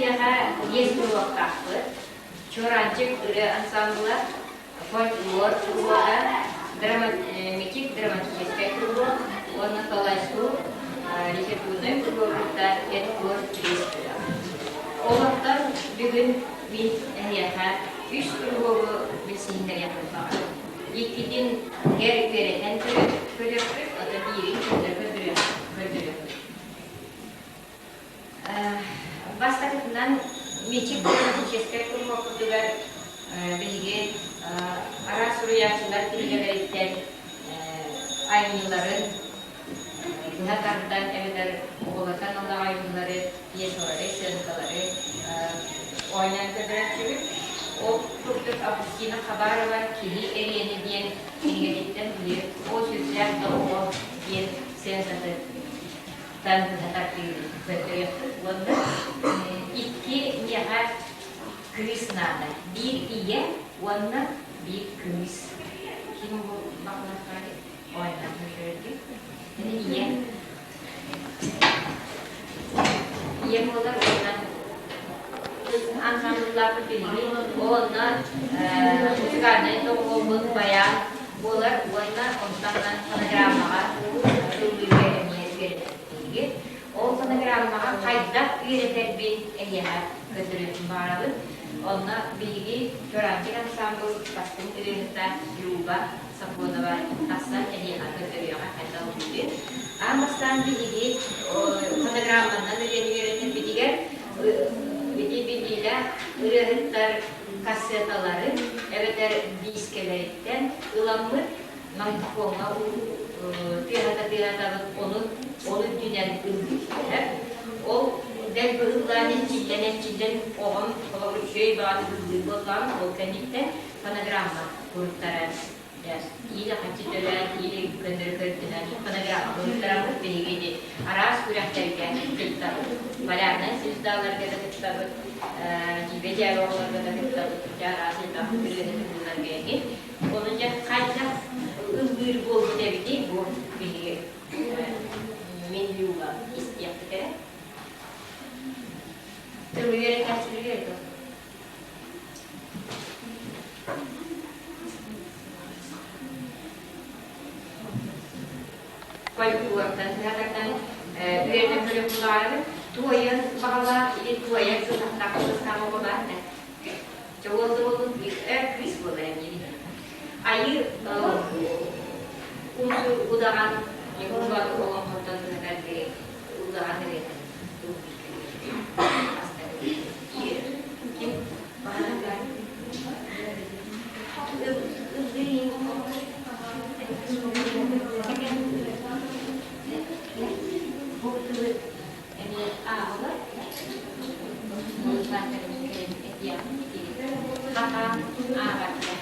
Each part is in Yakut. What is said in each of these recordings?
эһиэхэ биэс буолуохтаахпыт. Чуораанчык ырыа ансаамбыла, фольклор куруһуога, митик драматическай куруһуок уонна Талайсу литературнай куруһуогуттан Эдкор биэс бөлөх. Олортон бүгүн мин эһиэхэ үс куруһуогу билсиһиннэриэхпин баҕарабын. Иккитин гэр үөрэтэн көрүөхпүт, ото биирин көрдөрүөхпүт. Бастакытынан, Мичик драматическай куруһуокпутугар биһиги араас суруйааччылар кинигэлэриттэн айымньыларын быһа тардан эбэтэр оҕолортон ыллах айымньылары, пьесалары, сценкалары оонньоон көрдөрөөччүбүт. Ол курдук Августина Хабарова «Киһи эриэнэ» диэн кинигэтиттэн быйыл «Оо, сүрдээх да оҕо» диэн сценкатын тан быһа тардыы көрдөрүөхпүт уонна икки миэхэ кыыс наада. Биир ийэ уонна биир кыыс. Ким бу баҕалаахтаах оонньоон көрдөрөргө? Ийэ. Ийэ буолар уонна ансамбллаахпыт биһиги уонна музыкальнай доҕуһуолбут баян буолар уонна онтон фонограммаҕа ыллыырга эмиэ үөрэтэрбит. Ол фонограммаҕа хайдах үөрэтэрбин эһиэхэ көрдөрүөхпүн баҕарабын. Онно биһиги Чуораанчык ансамбл бастыҥ ырыаһыта Люба Сапонова тахсан эһиэхэ көрдөрүөҕэ хайдах ыллыырын. Аан бастаан биһиги фонограмманан ырыаны үөрэтэрбитигэр ити биллиилээх ырыаһыттар кассеталарын эбэтэр диискэлэриттэн ыламмыт магнитофоҥҥа тыаһата-тыаһатабыт ону ол үрдүнэн ыллыыр. Ол бэл быһыллаан эрчиллэн эрчиллэн оҕом холобур үчүгэй баҕатык ыллыыр буоллаҕын ол кэнниттэн фонограмма куруттаран Киилэ хаччы төлөөн, киилэ көннөрү көрдөнөн фонограмма куруттараммыт биһиги ити араас күрэхтэргэ кыттабыт. Полярнай звездаларга да кыттабыт, дьиибэ-дьээбэ оҕолорго да кыттабыт, дьэ араас элбэх ырыаны туһунарга эҥин. Ону дьэ хайдах ыллыыр буолбут эбитий бу биһиги мин Люба истиэхпит эрэ. Тыл үөрэтээччилэргэ Фольклортан сыһатартан үөрэтэн көрүөх баҕарабын. Туойан баҕалаах или туойан сылтахтаах сыстаах оҕо баар да. Чэ уол да буоллун кыыс буолар эмиэ. Айыы умсу удаҕан Ньукулбаты олоҥхоттон быһатардыы удаҕан ырыатын Ким Бу тылы эмиэ ааҕылар. Хатаан ааҕарга.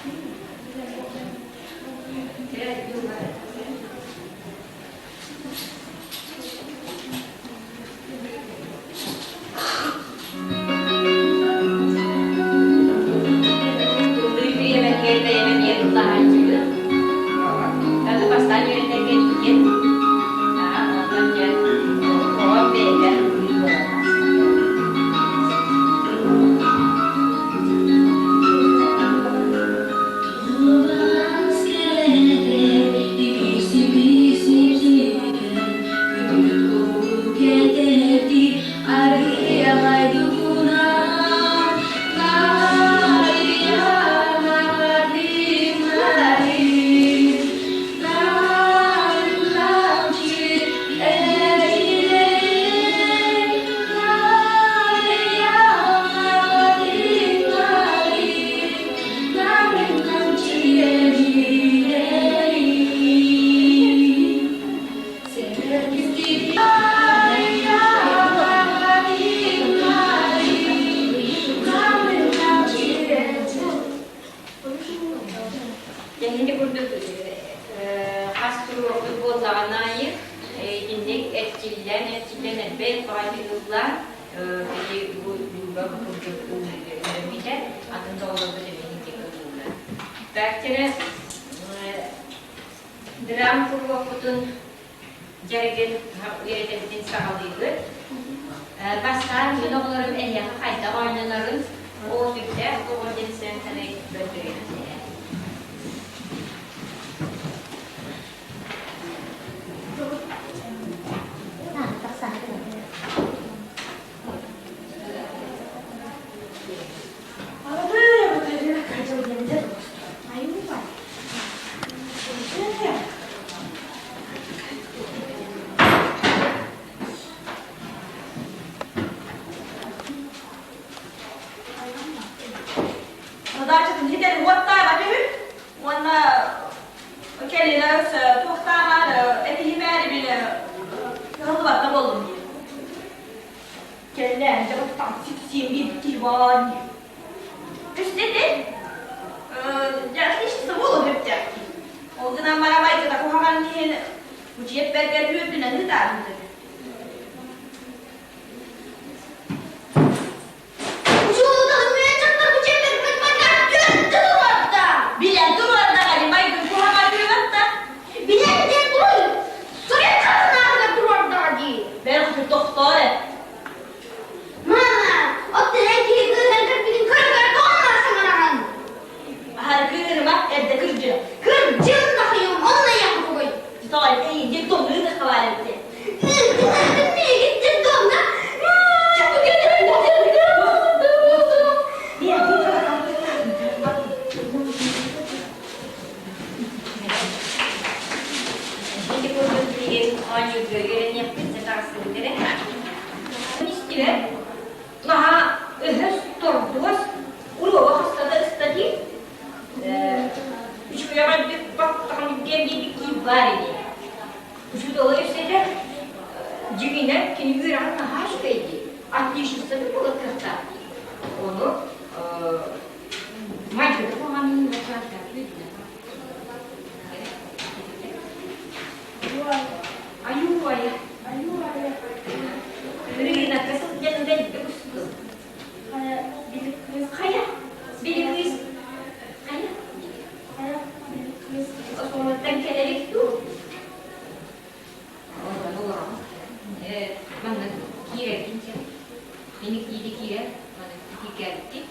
Ыллыы бириэмэккэ бэйэм эмиэ ыллаһааччыбын. Аны бастаан үөрэтэргэ тиийэн, онтон дьэ оҕом бэйэтэ ыллыыр буолан тахсар. Дьэһини курдук хас туруорбут буоллаҕын аайы итинник эрчиллэн эрчиллэн элбэх баҕайы ыллаан били бу Люба курдук үөрэммитэ атын да оҕолорбут эмиэ итинник ыллыыллар. Так драм куруһуокпутун дьарыгын үөрэтэбитин саҕалыыбыт. Бастаан мин оҕолорум эһиэхэ хайдах оонньонорун ол сүрдээх оҕо диэн сценканы көрдөрүөхтэрэ. Задачатын хитэн уоттаабат үһү уонна кэлин туохтаамаар этиһимээри били кыһаллыбакка буоллум диир. Кэллээн дьэ баттаҕын сипсиэн биэрбит киһи баан диир. Үстэтэ дьэ отличница буолуо сөптөөх дии. Ол гынан баран майгыта куһаҕан иһин учеб-бэргэр үөрдүнэн ыытаарбыт үһү. Билэн туруордаҕа майгын куһаҕан үөмэттэ. Билэн диэн туруй! Совет хасынаатыгар туруордаҕа дии. Бэл тохтоо эрэ. Мама, оттон эн киһи кыыһын кырбытын көрө-көрө тоҕо саҥараҕын? Аһары кыырыма, эрдэ кырдьыа. Кырдьыын нахайым, онно яхугуй. Тоҕой, эйиги томнуу таххабаар эбитэ. Миигин миигиттэн домна. Ити курдук билигин оонньуурга үөрэниэхпит сатаҕастыбыт эрэ. Истибэт, наһаа өһөс, тордуос, уруога хаста да ыста дии. Үчүгэйдик баттаҕын диэн диэбит баар ини. Учуутала үсэтэ дьиҥинэн кини үөрэҕин наһаа үчүгэй дии. Отличницаны буолар кыахтаах дии. Ону майгыта куһаҕанын Аюая. Рынокка сылдьан дэлби устум. Хайа, били кыыс. Хайа. Оскуолаттан кэлэрик дуу? Онтон олоробут. Манна киирэргин чэ. Мини киири киирэр, маны кииргээбиккин.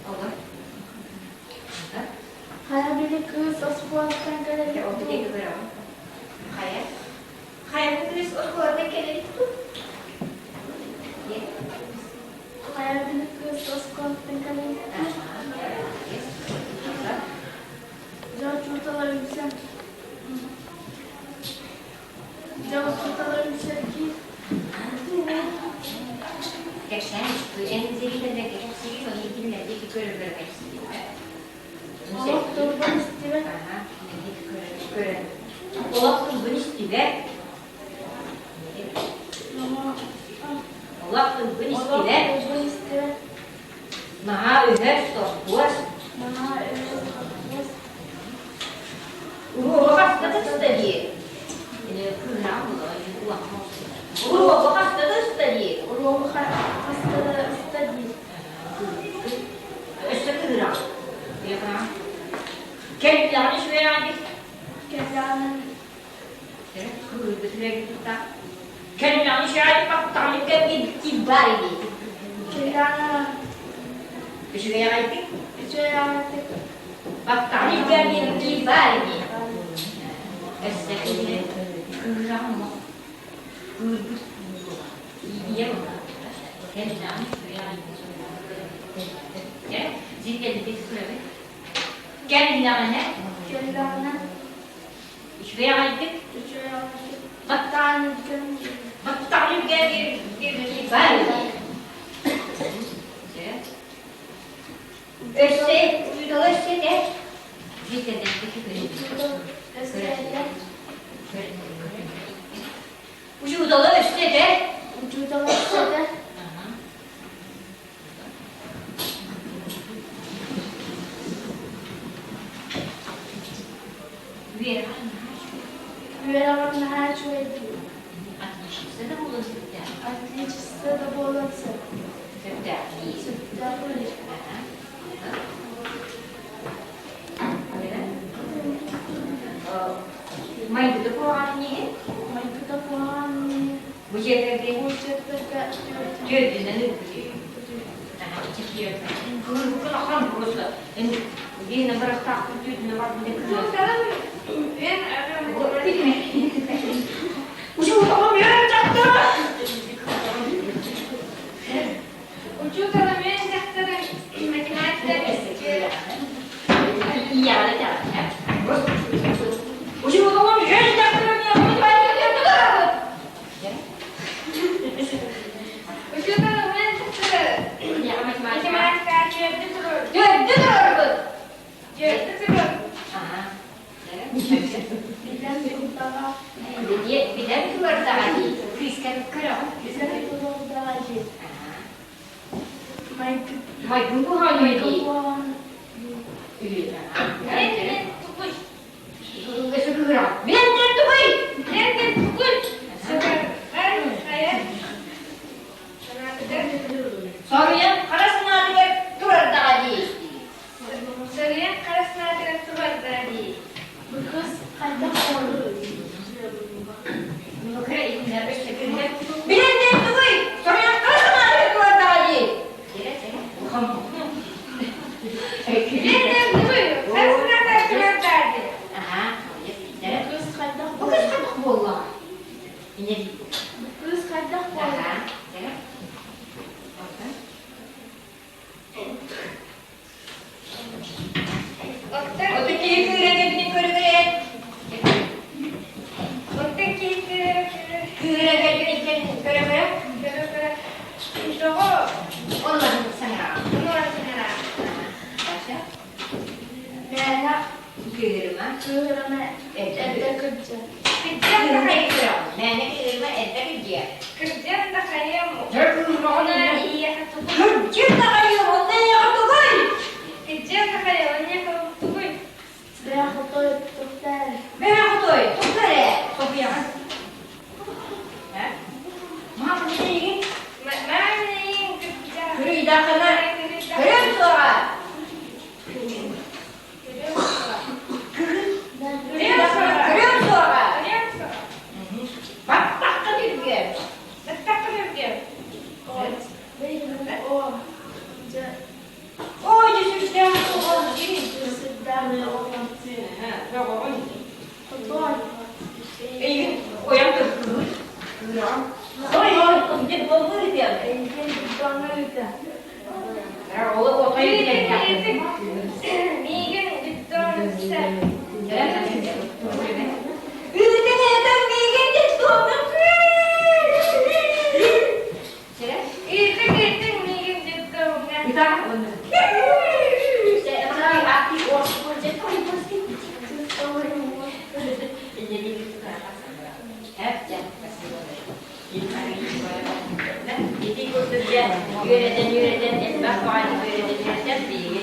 Олор. Хайа били кыыс оскуолаттан кэлэрик Ол диэки көрөҕүн. Хайа? Хайа бу кыыс оскуолаттан кэлэрик дуу? Хайа били кыыс оскуолаттан кэлэрик дуу? Дьэ учуутала үҥсэн Дьэ учуутала үҥсэргиир Кэпсээн эн зрителлэргэ кэпсиигин, ону кинилэргэ көрөр кэпсиигин. Олох тылбын истибэт Көрөн. Олох тылбын истибэт. Олох тылбын Олох истибэт. тылбын истибэт Наһаа өһөс, тохтуос. Наһаа өһөс тохтуос Уруога хаста да дии. Уруога хаста да ыста дии. Уруогу хаста да ыста дии. Өссө кыыһыраҕын. Кэллэҕин үчүгэй аҕайдык. Кэллэҕин Кэллэҕин үчүгэй баттаҕын кэлбит баар дии. Кэллэҕин Үчүгэй аҕайдык. Үчүгэй аҕайдык. Баттаҕын кэлбит баар дии. Өссө киһи кыыһыраҕын кыырбыт ийэм кэллэҕин үчүгэй аҕайдык. Зиттэлбит көрөбүт. Кэллэҕинэ Кэллэҕинэ үчүгэй аҕайдык үчүгэй аҕайдык баттаҕын баттаҕын баар Өссө учуутала өссө этэ. Өссө этэ. Учуутала өссө этэ. Учуутала өссө этэ. Үөрэҕим наһаа үчүгэй дии. Отличница да буолуон сөптөөх. Отличница да буолуон сөп. Сөптөөх дии. Сөптөөх дии. Майгыта куһаҕан иһин? Майгыта куһаҕан Бу дьиэтэргэ Бу дьиэтэргэ түөрдүнэн Кыһылгы просто Дина барахтаахпын түүтүнэ барбын Учууталым мен дьахтарым математика Учууталым мен дьахтарым Учууталым мен дьахтарым математика түөрдү турur. Түөрдү турорбут. Түөрдү турur. Билэн турардаҕа дии. Кыыскар көрөҕүн. Майгын куһаҕан дии. Билэн тугуй. Билэн тугуй. Билэн тугуй. Соруйан хара санаатыгар турардаҕа дии. Соруйан хара санаатыгар турардаҕа дии. Билэн тугуй. Соруйан хара санаатыгар турардаҕа дии. Билэн тугуй. Хара санаатыгар турардаҕа дии. Бу кыз хайдах буолла? Кыз хайдах буолла? Оту киһи кыыра кэлбитин көрүгүрэн. Оттон киһи Кыыра кэлбитин көрө-көрө. көрө-көрө тоҕо Онлайн саҥара. онуора саҥара. Даша, Мээнэ кыырыма. кыырама Эрдэ кырдьар. Кыырыма кыырыма. Мээнэ кыырыма эрдэ кырдьыа. Кырдьар да хайыам Дьэ кыырыма она ийэхэ тугуй? Кырдьыр да хайыам, онно эйэҕэ тугуй? Кырдьар да хайыам, онно тугуй? Бэйэ хотой, тугу эрэ? Софияҕа. Мама эйигин Мама эйигин кырдьар. Кырыйдахына көрүөм суоҕа. Көрүөм суоҕа. Көрүөм суоҕа. Көрүөм суоҕа. Баттахха түргэн. Баттахха түргэн. Ой, сүрдээх оҕон. Эйигин ойон кыргыыр. Ой, ой, диэн болбур диэн. Ол отой диэн. Миигин диттон Үтэн этэн миигин диттон. Ыытыҥ, ыытыҥ миигин детдомҥа. Ити курдук дьэ үөрэтэн-үөрэтэн элбэх баҕайы үөрэтэн-үөрэтэн биһиги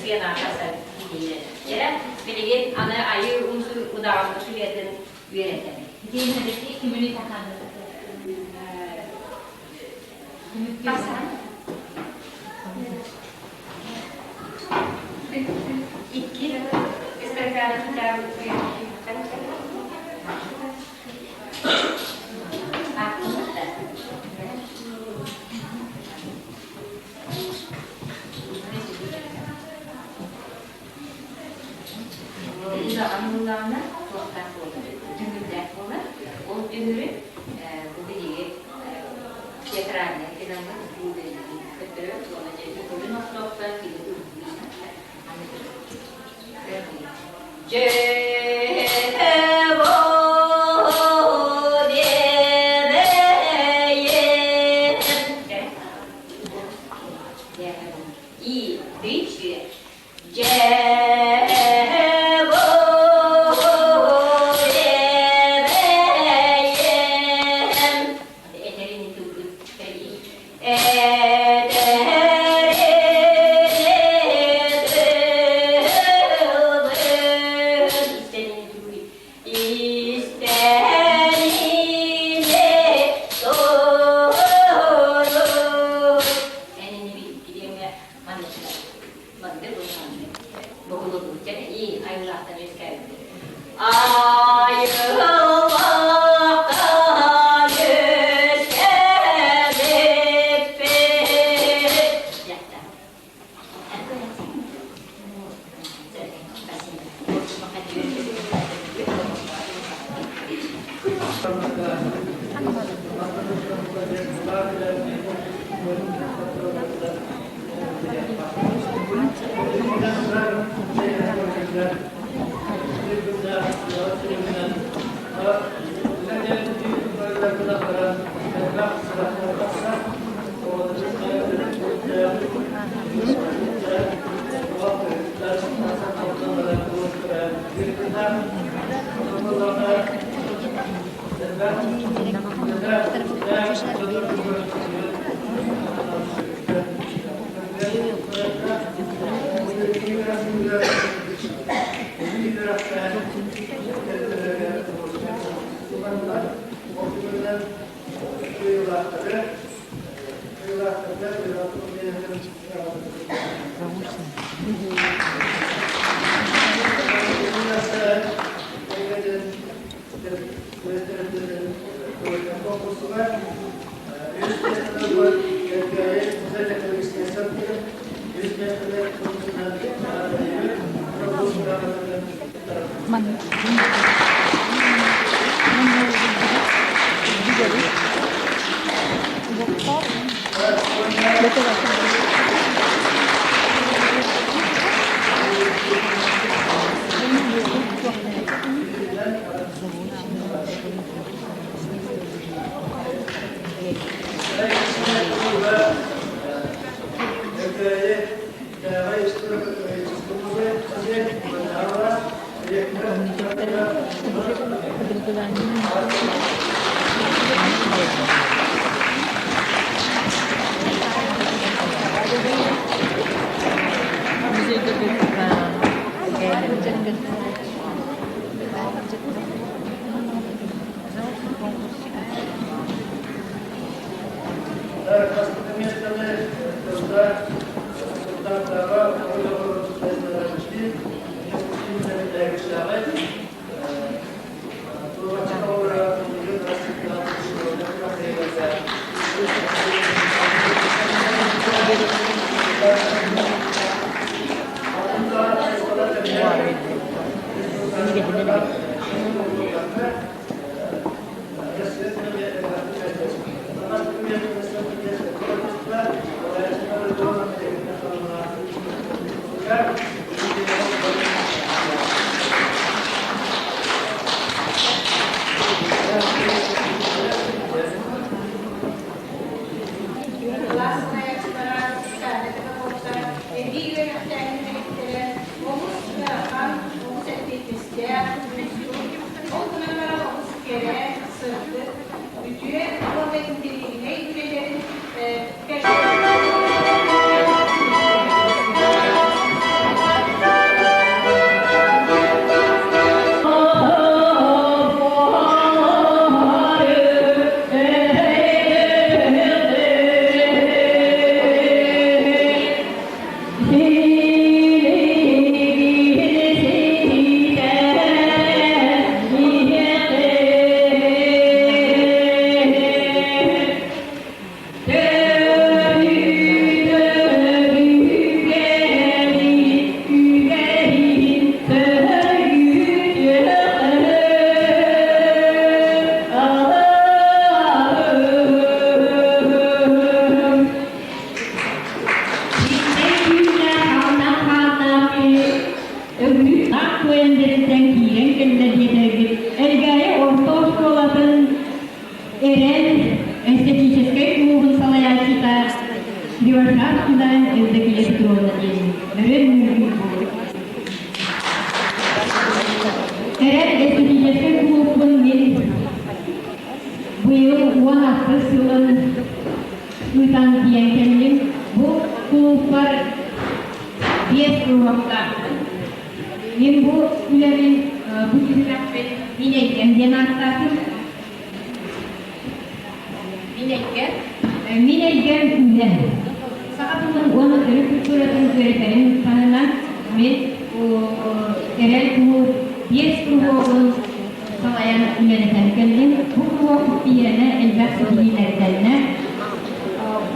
сыанаахаса Дьэ, билигин аны айыы умсуу удаҕан сүлэтин үөрэтэн. Икки Удаҕан туохтаах буолар, түҥүрдээх буолар. Ол түҥүрү бу биһиги театральнай финалга көтөрө уонна дьэ көрүн охтоохтон кини И ты Бокулутуччан и айылаахтан үөскээбит. Айылаахтан үөскээбиппит. Дьахтар. Эрэл кулууп биэс куруһуогун салайан үлэлэтэн кэллим. Бу куруһуок биһиэнэ элбэх ситиһиилэрдэннэ.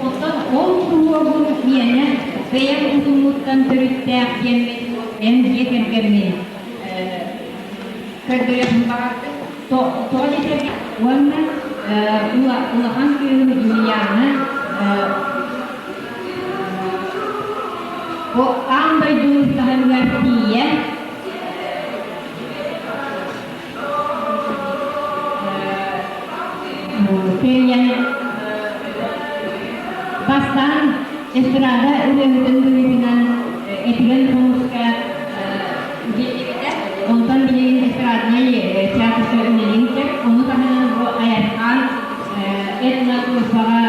Оттон ол куруһуогум миэнэ бэйэм утуммуттан төрүттээх диэммин эн дьиэ кэргэммин көрдөрүөхпүн баҕардым. Тоҕо диэтэргин уонна улахан кыыһым Юлиана Бу аан дойду таһымыгар тиийэ кыайан бастаан эстрада ырыаһытын быһыытынан этигэн хомуска биллибитэ. Онтон билигин эстраднай театрга үлэлиир сөп. Ону таһынан бу Айархаан этно-группаҕа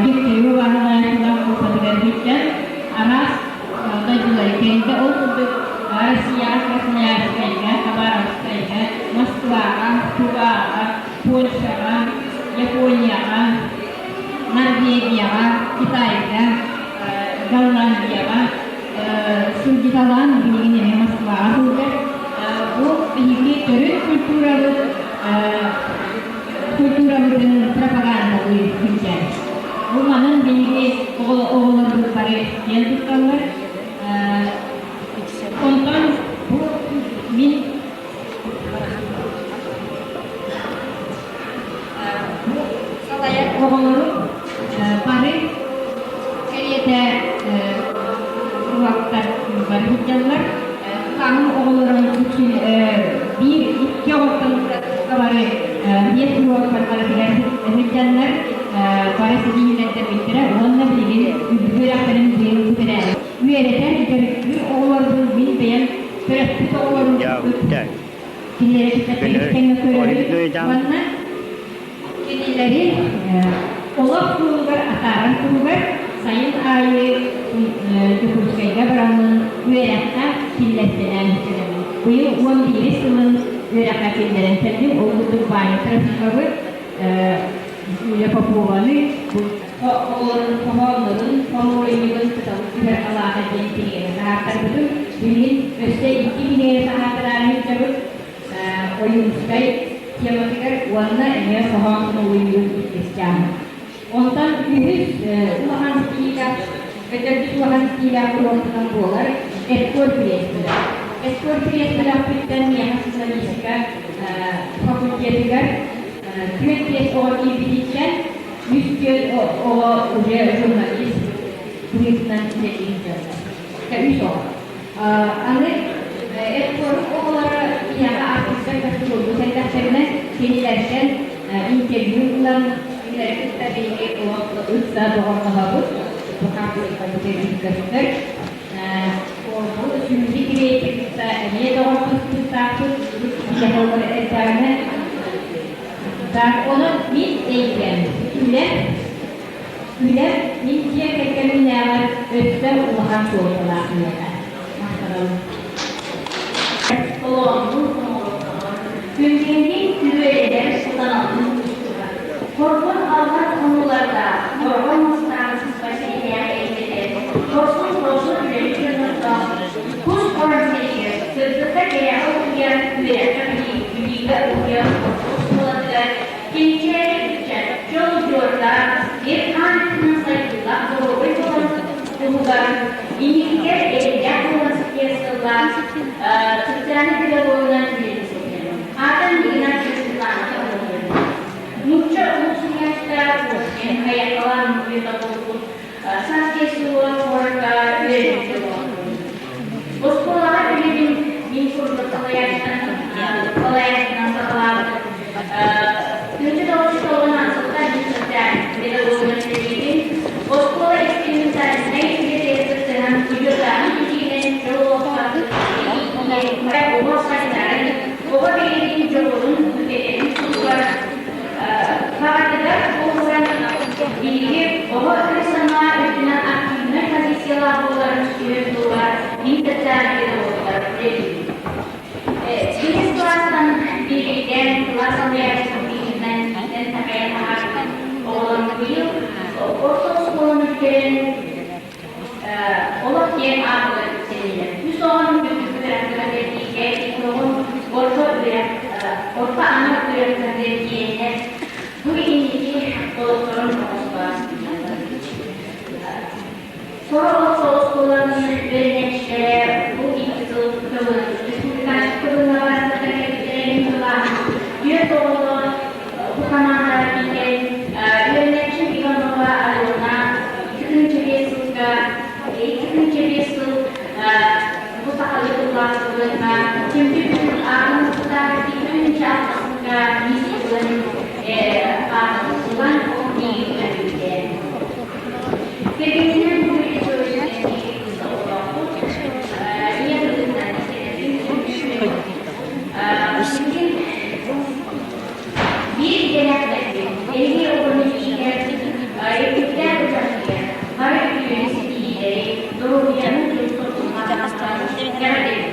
Дьүккүйүү баһылааччылар группатыгар сылдьан араас дойдулары кэрийдэ. Ол курдук Россияҕа, Красноярскайга, Хабаровскайга, Москваҕа, Туваҕа, Польшаҕа, Японияҕа, Норвегияҕа, Китайга, Голландияҕа сылдьыталаан билигин эмиэ Москваҕа сылдьар. Бу биһиги төрүт культурабыт культурабытын пропагандалыы сылдьар. Бу манан биһиги оҕолорбут бары киэн тутталлар. Онтон бу мин бу салайар оҕолорум бары кэриэтэ уруоктар бары сылдьаллар. Хаҥыл оҕолорун үксүн биир икки оҕоттон бары биэс уруоктар барытыгар сылдьаннар бары ситиһиилэрдэммиттэрэ уонна билигин үрдүк үөрэхтэрин быйыл бүтэрээри үөрэтэр дьарыктыыр оҕолорбун мин бэйэм төрөппүт оҕолорум курдук кинилэри кытта тэҥҥэ көрөбүн уонна Кинилэри олох суолугар атаарар туһугар сайын аайы Дьокуускайга бараммын үөрэххэ киллэртэлээн кэлэбин. Быйыл 11 сылын үөрэххэ киллэрэн кэллим. Ол курдук Ваня Трофимовы, Юля Попованы, оҕолорун хоһооннорун, хомуурунньугун кыталык түһэр алааһа диэн кинигэни таһаартарбытым. Билигин өссө икки кинигэни таһаартараары сылдьабыт. Ойуунускай тематыгар уонна эмиэ хоһоон хомулуйуу иккистээн. Онтон үһүс улахан ситиилээх, төрдүс улахан ситиилээх уруокпутунан буолар Эскор пьесалар. Эскор пьесаларбыттан миэхэ журналистика факультетыгар түөрт биэс оҕо киирбититтэн үс түөрт оҕо уже журналист быһыытынан үлэлиир дьоннор. Үс оҕо. Аны эскорум оҕолоро биһиэхэ артыыстар гастроллуу кэллэхтэринэ, кинилэртэн интервью ылан, кинилэри кытта биһиги олох ыкса доҕордоһобут. Бу хаартыскабыт көстөр. Бу Сүүрдү Кириэйи кытта эмиэ доҕордоспуттаахпыт. Биһиэхэ олор элбэҕинэ. Так, онон мин эйгэм үлэ Үлэ мин дьиэ кэргэмминээҕэр өссө улахан суолталаах миэхэ. Махтанабын. Олоҕун оҥорторон, күндүҥҥү күрүөлэнэр сатаналын устуга, хоргун алҕас хонуулардаах, хорҕон мастаах сыспа сиринээҕи эйгэтэ, хорсун-хорсун үлэһит дьоннордоох, кус хорон сиригэр, сырдыкка кэрэҕэ уһуйар, үөрэххэ билиигэ уһуйар орто оскуолатыгар Кэнчээри ыччат дьол удьуордаах, эр-хаан өттүнэн сайдыылаах доруобай буолан туһугар инникигэр эрэллээх буолан ситиһэр сыаллаах социальнай педагогунан үлэлии сылдьабын. Аатым Игнатьева Светлана Павловна. Нуучча улуу суруйааччыта Пушкин айаххалаан муҥутуута буолбут Саския село куоракка үөрэммит олоҕум. Оскуолаҕа үлэбин мин курдук салайааччынан саҕалаабытым. Күндү доҕоччутуолун сылтан социальнай педагогунан үлэлиибин. Оскуола экспериментальнай үлэтигэр кыттыһан удьуордааһын тиһигинэн дьол олоххо оҕо сайдарын, оҕо бэйэтин дьоҕурун бүтэрэрин туһугар баҕатыгар олоҕуран биһиги оҕо өй-санаа өттүнэн активнай позициялаах буоларын сүрүн туһугар мин социальнай педагогтар үлэлиибит. Биһис кылаастан биирдээн кылаас салайааччытын быһыытынан иитэн такайан таһаарбыт оҕолорум быйыл орто оскуоланы бүтэрэн олох диэн аатыгар үктэннилэр. Үс Орто анал үөрэхтэргэ тиийэннэр бу инники олохторун оҥостон Сорох оскуоланы үөрэнээччилэрэ бу икки сыл тылын республиканскай тылыннара кэлбиттэрин былаан түөрт оҕону бу хамаандаҕа киирэн үөрэнээччи Иванова Алена 2005 сылга 2005 сыл бу сахалыы тыллаах сылларга чемпион аатын ылбыта 2006 сылга мисс тылын аатын ылан ол миигин үөрдүбүтэ. Кэргэнинэн бу ийэ тылынан Биир идэлээхтэрбин, эһиги оҕону иитэр, өйдөбүллээх участыгар бары үтүөнү ситиһиилэри, доруобуйаны эҕэрдэлиибин.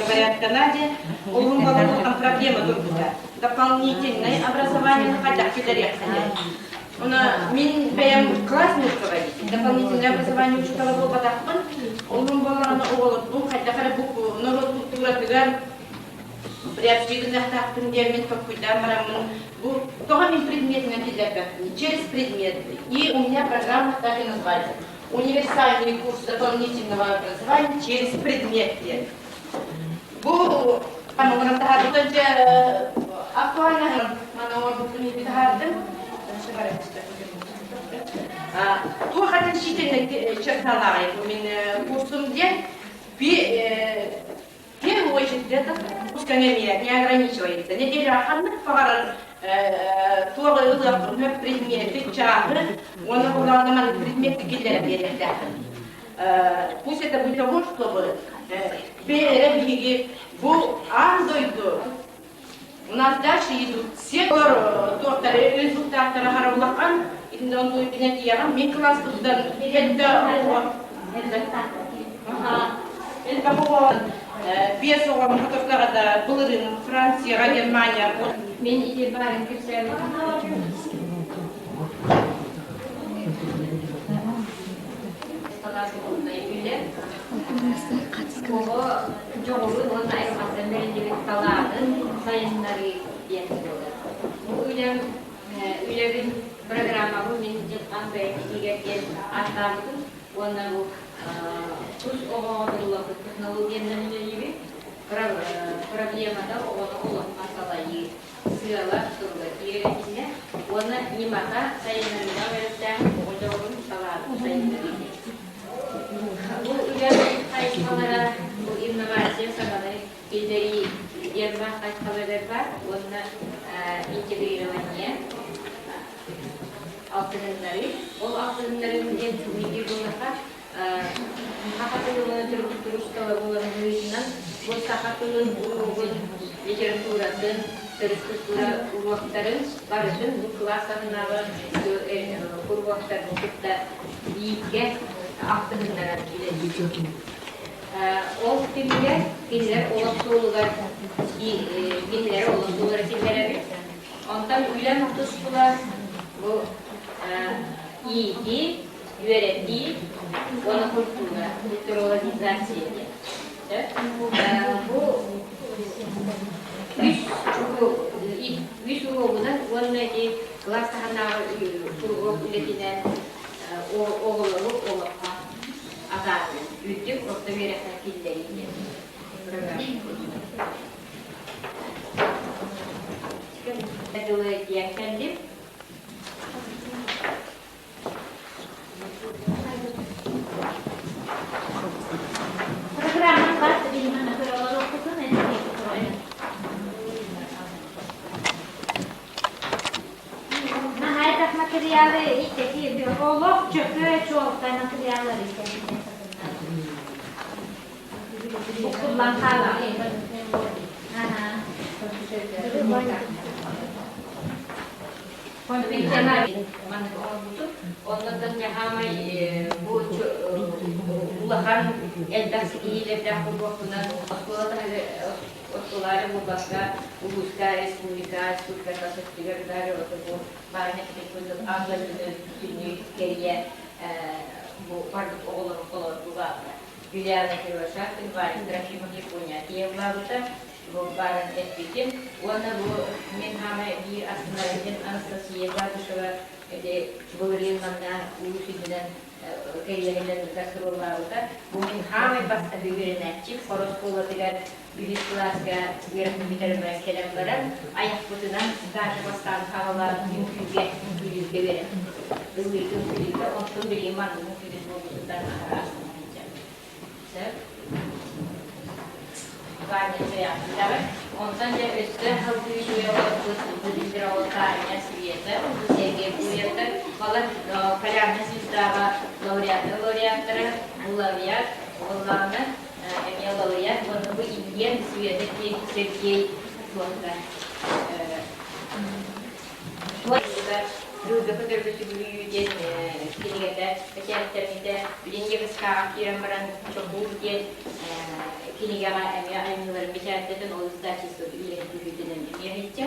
Говорят, в Канаде там проблема турбута. Дополнительное образование хотят Мин бэйэм классный руководитель, дополнительное образование учутала буолбатахпын. Онон буоллаҕына оҕолорбун хайдах эрэ бу норуот культуратыгар приобщительныахтаахпын диэммин толкуйдаан бараммын бу тоҕо мин предметинэн киллэрбэппин через предмет. И у меня программа так и называется. Универсальный курс дополнительного образования через предмет диэн. Бу актуально таһаардым. Туох отличительный черталааҕый бу мин курсум диэн в первую очередь это пускай не ограничивается. Неделя ханнык баҕарар туох ылыахпын предмети чааһы уонна булаанаман предмети киллэрэн биэриэхтээхпин. Пусть это будет того, чтобы бэйэлэрэ биһиги бу аан дойду у нас дальше идут все туохтары результаттара харабылахан итинде он тиягам мен класспытыдан элбэх оҕо элбэх оҕо биэс оҕом хотортоҕо былырыын Францияҕа Германия Мен ити баарын кэпсээбитим. хайысхалаах үлэ. Оҕо дьоҕурун уонна айылҕаттан бэриллибит талаанын сайыннарыы диэн буолар. Бу үлэм үлэбин программабын мин дьылҕам бэйэм иһигэр диэн ааттаабытым уонна бу тус оҕоҕо туруламмыт технологиянан үлэлиибин. Проблемата оҕону олоххо салайыы сыала суруга киирэриннэ уонна ньымата сайыннарыыга үөрэхтээх оҕо дьоҕурун талаанын сайыннарыы. Бу үлэ хайысхалара бу инновация саҥаны киллэрии диэн баар хайысхаларыгар баар уонна интегрирование алтыһыннарыы. Ол алтыһыннарыы диэн тугуй буоллахха Саха тылын турустала буолан быһыытынан бу саха тылын уруогун, литературатын, төрүт культура уруоктарын барытын бу кылаас таһынааҕы уруоктарын кытта бииргэ алтыһыннаран үлэлиир. Ол түмүгэр кинилэр олох суолугар кинилэри олох суолугар киллэрэбит. Онтон үлэм тускула бу иитии, үөрэтии уонна культура, культурологизация диэн. Бу үс үс уруогунан уонна ити кылаас таһынааҕы уруок үлэтинэн оҕолору олоххо атаарыы, үрдүк орто үөрэххэ киллэрии диэн программа. Дылы диэн кэллим. Программа бас билимин көрөлөр Наһаа материалы итти олох чөкө чуолкай материаллар Буккуллан хаалар. Маннык оҥорбутум. Оннуттан хаамай бу улахан элбэх ситиһиилэрдээх буолуохпунан оскуола таһыгар оскуолаары буолбакка улууска, республика, республика тас өттүгэр бары бу баайна курдук аан дойдуну бүтүннүү кэрийэ бу барбыт оҕолору холордуу бааллар. Юлиана Кривошапкин, Ваня Трофимов Япония тиийэ бу баарын эппитим. Уонна бу мин хаамай биир астынарым Анастасия Гладышева ити былырыын манна улуус үрдүнэн кэриэһинэн гастроллаабыта. Бу мин хаамай бастакы үөрэнээччим хор оскуолатыгар үһүс кылааска үөрэхпин бүтэрэн кэлэн баран айахпытынан даже бастаан хаалалаан үҥкүүгэ үҥкүүлүүргэ үөрэммит. Ыллыырга үҥкүүлүүргэ онтон билигин маннык үҥкүүнү буолбутуттан аһара астына сылдьабын. Сөп. Ваня Чаяхтары. Онтон дьэ өссө салгыы үчүгэй оҕолорбут Владимир Таня, Света, Сергей Гурьевтар, балар Полярная звездаҕа лауреаттар лауреаттара, бу лауреат, уоллаана эмиэ лауреат, уонна бу Ильин, Света Сергей туохта Дылга көтөргө сүгүрүйүү диэн кинигэтэ бэчээттэммитэ. Билиҥҥи СК-ҕа киирэн баран Чокуур диэн кинигэҕэ эмиэ айымньыларын бэчээттэтэн ол издательство үлэһит быһыытынан эмиэ иһиттэ.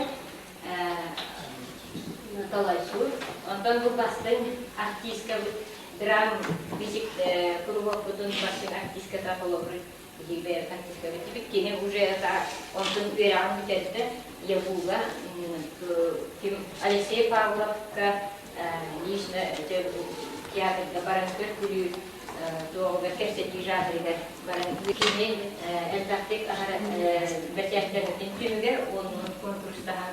Талайсур. Онтон бу бастыҥ артисткабыт драм бичик куруһуокпутун бастыҥ артистката холобур биһиги артисткабыт кини уже это онтун үөрэҕин бүтэрдэ Ягуга ким Алексей Павловка лично театрга баран көр-күлүү туоҕугар кэпсэтии жанрыгар баран кини элбэхтик аһара бэчээттэммитин түмүгэр оннун конкурстаһан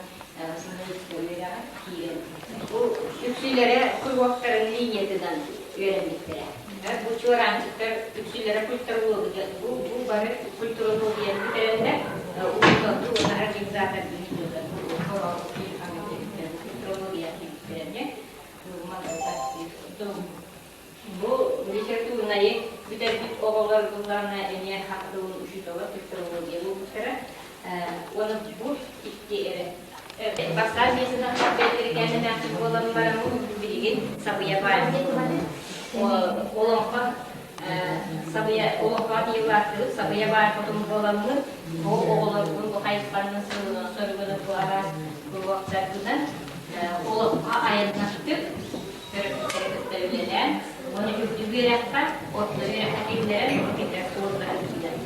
журналистика үөрэҕэр киирэн бу үксүлэрэ куруоктарын линиятынан үөрэммиттэрэ. Бу чуораанчыктар үксүлэрэ культурология бу бу бары культурологияны бүтэрэннэр уһукталлыы уонна организатор культурология бүтэрэннэр Бу литературнайы бүтэрбит оҕолор былаана эмиэ саха тылын учуутала культурология буолбуттара. Уонна бу икки эрэ. Бастаан миэсэнэн бэйэтэрикээннэмээхсин буолан бараммын билигин сабыйа баар. Олоҥхо сабыйа олоҥхо атыылаахтыбыт сабыйа баар хотун буоламмын бу оҕолорбун бу хайысханан сылынан соругунан бу араас уруоктарбынан олоххо айаннахтык төрөппүттэри кытта үлэлээн, уонна үрдүк. үөрэххэ, орто үөрэххэ киллэрэн, кинилэр суолларын билэн.